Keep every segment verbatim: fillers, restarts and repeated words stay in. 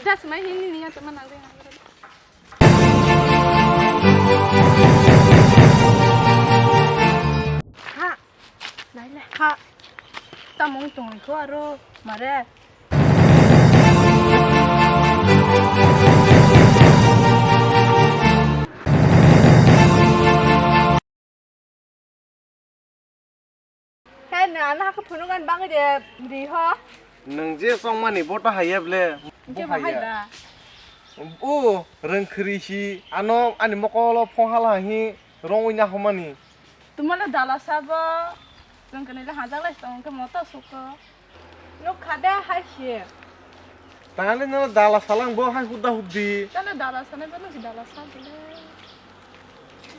Just mai hini ni ya teman nang deh. Ha. Nai le ha. Tamung tong ko aro mare. He, nwng ano hakhe phunuknani bagwi de ri ho? Nwng je chongmani bo ta haiya ble, bo Hingke bo haiya. Hai ba? O, rwngkhwrwi si, ano ani mokolo phone hala hi rongwi nahomani. Tumalo dala sabo, rwngkhwrwi le hajak lai tong khe moto suko. Nuk kha de hai si. Tangli no dala salang bo hai hudda huddi. Talo dala sanai bo nuk dala sa bole.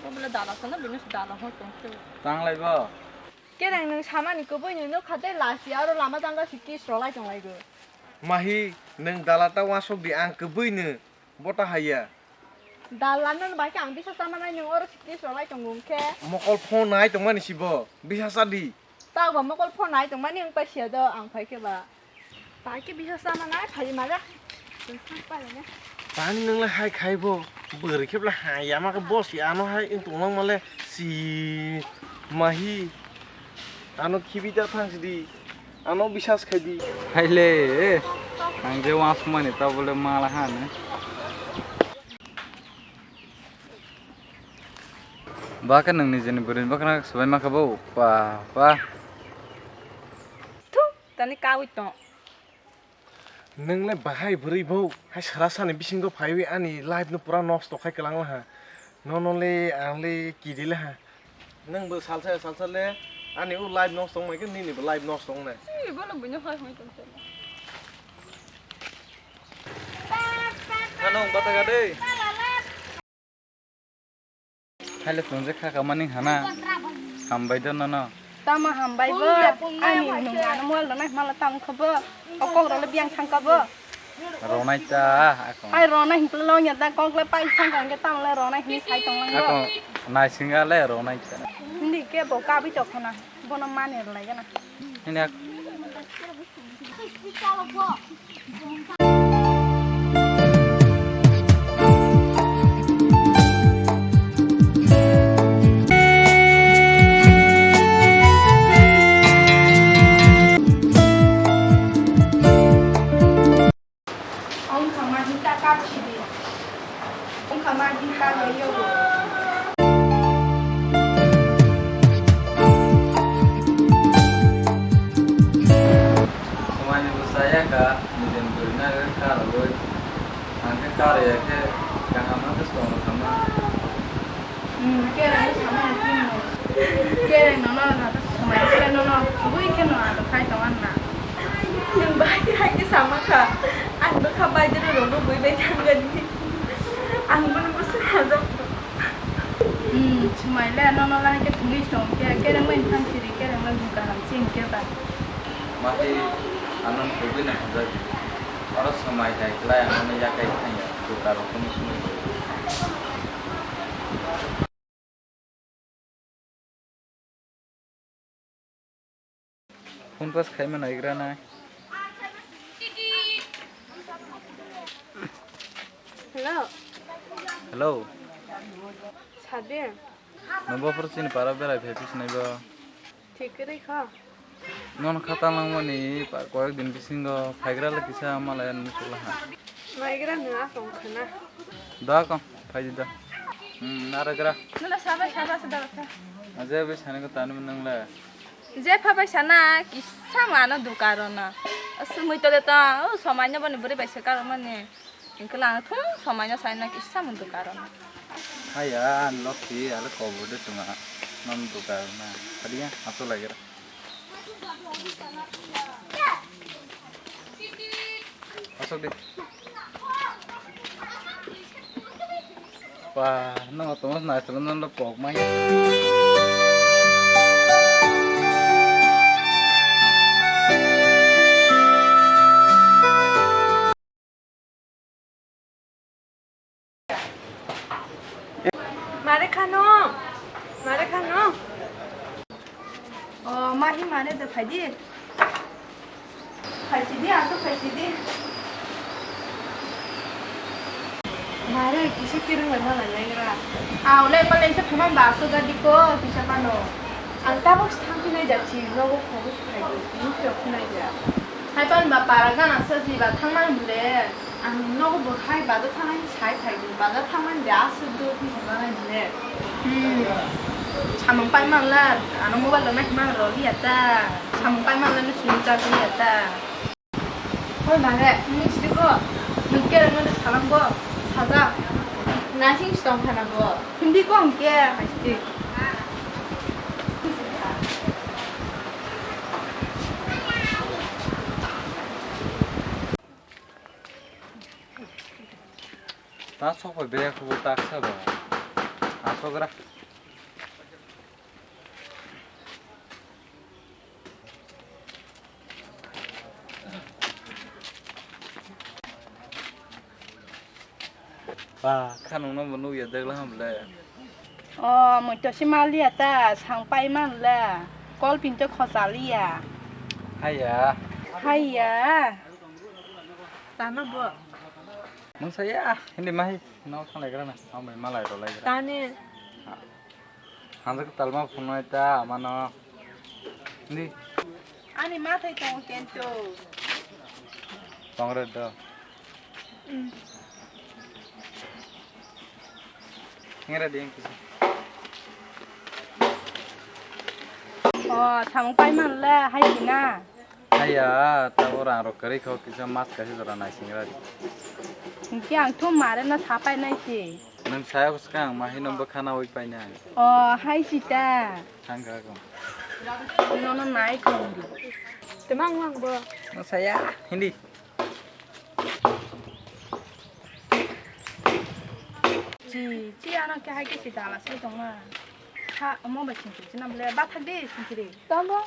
Bo bole dala sana bini dala ho tong khe. Tang lai bo. Kereng nwng samani kubui ni nuk kha de lasi aro lama janga si kiss rw lai tong lai go. Mahi nwng dala ta wasok di ang kubui no. Bo ta haiya. Dal lanna no bai khe ang bisa sama nai nwng oro sikis rw lai tongo hwnkhe. Mokol phone nai tongmani si bo. Bisa sa di. Tao ba mokol phone nai tongmani wng pai siya do ang phai khe ba. Bai khe bisa sama nai phai mara. Tani nwng le hai khai bo. Bwrwi khe bla haiya ma khe bo si ano hai wng tong lang ma le si mahi. Ano khibi ta thang sidi. Ano bisas khai di. Hai le, eh. Ang je wansukmani ta bole mala hano. Ba khe nwng nijeni bwrwini bwkhano swbai ma khe bo. Pa, pa. Thu, tani kawi tong. Nwng le bahai bwrwi bo, hai sara sani bisingo phaiwi ani life no pura nosto khai kwlang laha. Nono le ang le kiri laha. Nwng bo salsa salsa le ani o life nosto wng nai khe nini bo life nosto wng nai. Si, bono buino hoi hoi tong tong. Ano bata ga dei. Haile tongje kha kha mani hana. Hambai do nono. Tamo hambai bo. Ani nung ano mobile rok nai mala tamo kha bo. O kok rok le biyang thang kha bo. Ronai ta akong. Hai ronai hin lo nya ta kok le pai thang kha ke tamo le ronai hin sai tong lang bo. Akong nai singa le ronai ta. Hindi ke bo ka bi chok khana. Bono mani lai gana. Hindi ak- Wngkha ma hita kap sidi. Wngkha ma hita loyo. Swmaini bwsa ya kha, nijeni bwrwino karwi. Ang khe karwi ya khe kaham no khe swkang rw thangma. Hmm, kereng sama ni tini. Kereng nono na to swmai khe nono bui khe no ato khai tong anna. Nwng bai hai khe sama kha. Ang bwkha bai de rw rw bui bai thang gani. Ang bono bwsa hajak. Hmm, swmai le nono la khe thungwi tong khe kereng bai thang siri kereng bai bwkha ham ching khe ba. Mati ano thugwi na hajak. Oro swmai hai khlai ano yakai thang ya. Bwkha rok kunu swmai. Phone pass khaima naigra nai. Hello. Hello. Sade. Nobo phuru chini para berai phai phi sinai bo. Thik kwrwi kho. Nono kha talangmani pa-, koyek din bisingo phaigra le kisa malai ani muchuk laha. Maigra no akong khana. Da kong, phai di da. Hmm, naragra. Nula sabai sabai se da kha. Aje be sani ko tanu nang le. Je pha bai sana kisa mano dukaro na. Asumui to de to, o somai no boni buri bai se karo mani. Hingke lang thung somai no sai na kisa mano dukaro na. Haya, lokhi, ale kobo de tunga. Nam dukaro na. Adiya, ato lagera. Asok di. Wah, no, tongos na, tongos na, pok mai. Mare khano, mare khano. O, mahi mare de phaidi. Phaisidi, ato phaisidi. Mare, kisa kereng bai malai naigra. Aw, le malai se phaman ba so gadi ko, kisa mano. Ang tabuk thang phinai ja si, nogo khobo sukhai di, ni phiro phinai ja. Hai pan ba para gana sa si ba thang man bule. Ang nogo bo hai baja thang sai phai di, baja thang man de asuk do phi ba nai bule. Hmm. Samung pai man la, ano mobile lo nai man ro liya ta. Samung pai man la ni sung cha liya ta. Hoi mare, nung sidi ko, nung kereng no salam bo, saja. Nasing sitong khana bo. Hindi ko hingke, hai sidi. Ta sok bai bere kubo tak sa ba. Asok ra. Ba, khanung no bo nukya dagla hamle. O, muito si maliya ta, sang pai man le. Kol pinte khochaliya. Haya. Haya. Tano bo. Mungsa ya, hindi mahi. No khalai gra na, amai malai ro lai gra. Tani. Ha. Hanjak talma phunui ta amano. Ni. Ani mathai tongo kento. Tongre do. Mm. Ngera di engki. O, samung pai man le, hai sina. Haya, tabo rang rok kwrwi kho, kisa mas kaisa jora naising ra di. Hingke ang thum mare no sapai nai si. Nwng saya bwskang mahi no bwkha nawi painai. O, hai sita. Thang kha kong. Nono nai kong di. Temang lang bo. Nwng saya, hindi. Chi, chi ano ke hai ke sita la sai tong na. Ha, omo bai singkiri china bole. Ba thak di singkiri. Tamo.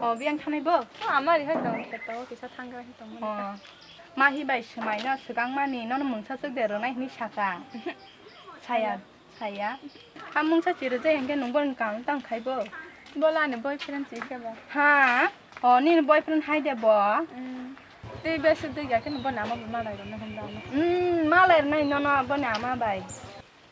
O, biyang thanai bo? O, amari hai tong, khe to, kisa thanggra hai tong. O, mahi bai swmai no swkang mani, nono mungsa swk de rwnai hwnwi sakha. Saya, saya. Ha mungsa chiri je hwnkhe nung bo wng kang tang khai bo? Bola ani boyfriend si khe ba? Ha? O, nini boyfriend hai de bo? Mm. Tei besi dui ya khe nung bo nama bo malai rwna hwn da no? Mm, malai rwnai nono bo nama bai.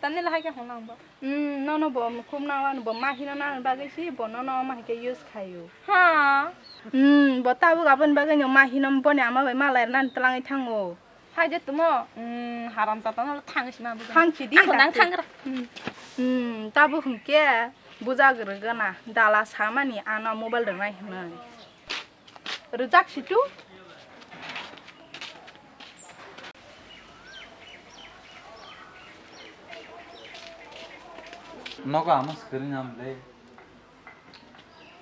Tamni lahai khe hwnlang bo. Hmm, nono bo mukhum nawa bo mahino nang bagwi si bo nono ma hai khe use khaio. Ha. Hmm, bo tabuk aboni bagwi no mahino boni ama bai malai nan twlangwi thango. Hai je tumo, hmm, haram jatano thangwi sima bo. Thang si di. Ako nang thang ra. Hmm. Hmm, tabuk hwnkhe buja gwrwgana dala samani ano mobile rwnai hwnwi. Rwjak situ. Nogo amo swkring am le.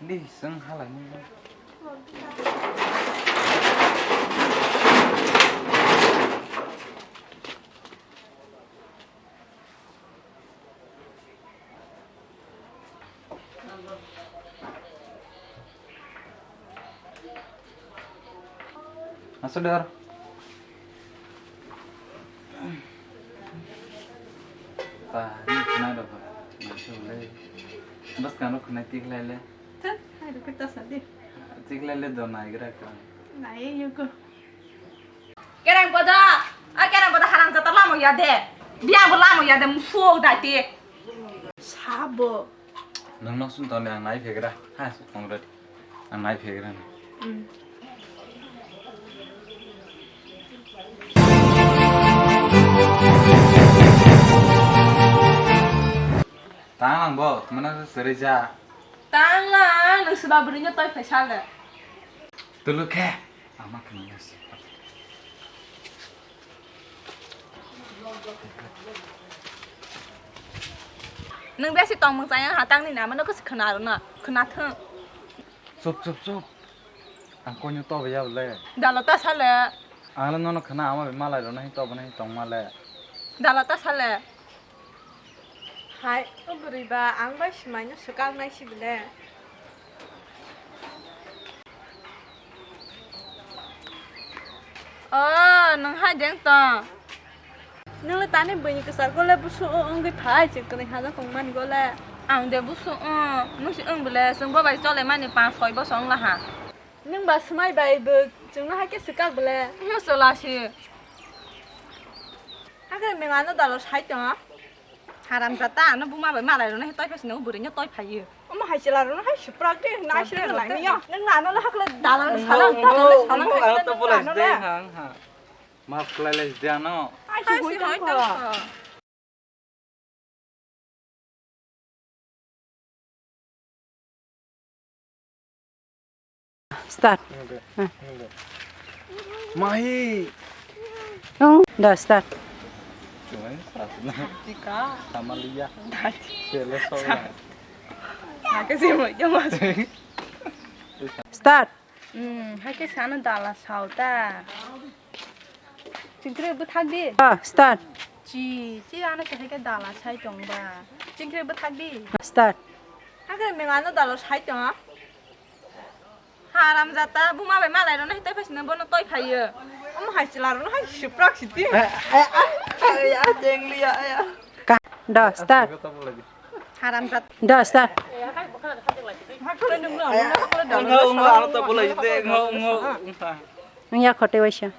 Di, swng halai nung. Aswk de oro. Ba, ni khwnai rw ba. Nang se le. Bwskang rw khwnai tik lai le. Thak, hai rw khe ta sa de. Tik lai le do nai gra ka. Nai yo ko. Kereng boda, a kereng boda haram jata lamo ya de. Biang bo lamo ya de, musuo dai te. Sabo. Nang nok sum toni ang nai phegra. Ha, kongret. Ang nai phegra. Hmm. Tang ang bo, mana serija. Tang lang, nang seba beri nyo toi phaisa le. Tulu khe. Ama khna ya se. Nwng besi tongmung chaya hatang ni nama no khwna rwna khwna thung. Chup, chup, chup. Ang koino tobe ya le. Dalo ta sale. Ang le nono khwna ama be malai rwna hi tobo nai tongma le. Dalo ta sale. Hai, o bwrwi ba, ang bai swmaino swkang nai si bwle. O, nwng hai jeng tong. Nwng le tani bwini kwchar gole busu o wngwi phai, chwng kwrwi haja tongmani gole. Ang de busu o, nwng si wng bwle, chwng bo bai chole mani panch soi bosong laha. Nwng ba swmai bai bo chwngno hai khe swkak bwle. Nwng chwla si. Hakhe mengano dalo sai tong. Haram jata ano buma bai malai rwna he toi phai sino bwrwi no toi phaiyo. Omo hai chwla rwno hai suprak de nai sino lai ni yo. Nang ano la hakla dalo sala dalo sala. Ano to bolai de hang ha. Maf khlai lai de ano. Hai si hoi tong. Start. Mahi. Oh, dah start. Cuma ini satu. Tika. Sama Lia. Sele soalnya. Start. Hmm, hai ke sana dala sauta. Chingkri bwthak di. Ah, start. Chi, chi ano se hai ke dala sai tong ba. Chingkri bwthak di. Start. Hakhe mengano dalo sai tong. Haram jata buma bai malai rwna hitai phai sino bono toi phaiyo. Omo hai chwla rwno hai suprak siti. Ka, da, start. Haram jata. Da, start. Hakhe nungno, nungno hakhe dalo. Ngo, ngo, ano to bolai de, ngo, ngo. Nung ya khote waisa.